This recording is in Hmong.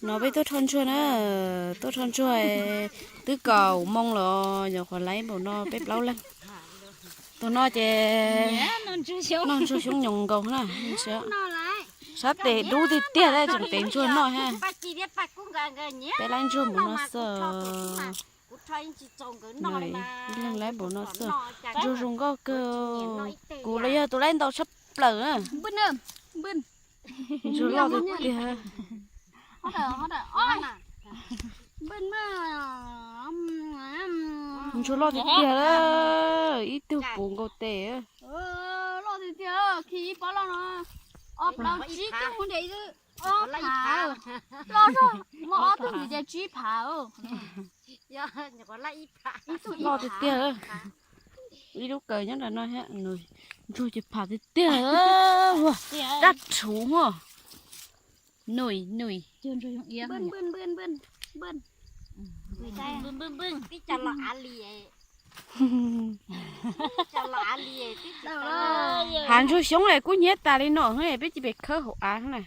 No peb tuaj rho ntsuag na, tuaj rho ntsuag twb kaum moo los nyuam qhuav laib npaum no peb plaub leeg. Tus no ces noj ntsuag xyoob nyoos nkaus na. Sab tes dub tiag tiag tab tseem tev ntsuag noj ha. Peb laib ntsuag npaum no xwb. Ib leeg laib npaum no xwb. Ntsuag zoo nkauj kawg. Kuv los yog tus laib ntau tshaj plaws na. Ntsuag loj tiag tiag. Ntsuag loj tiag tiag, ib tug puv nkaus tes. Loj tiag tiag. Loj tiag tiag. Ib lub kaws nyob ntawm no thiab. Ntsuag ces pham tiag tiag. Dab rhuv hos. Nws, nws. Hav ntsuag xyoob es kub hnyiab tas li no, peb cia li pem khawb hauv av na.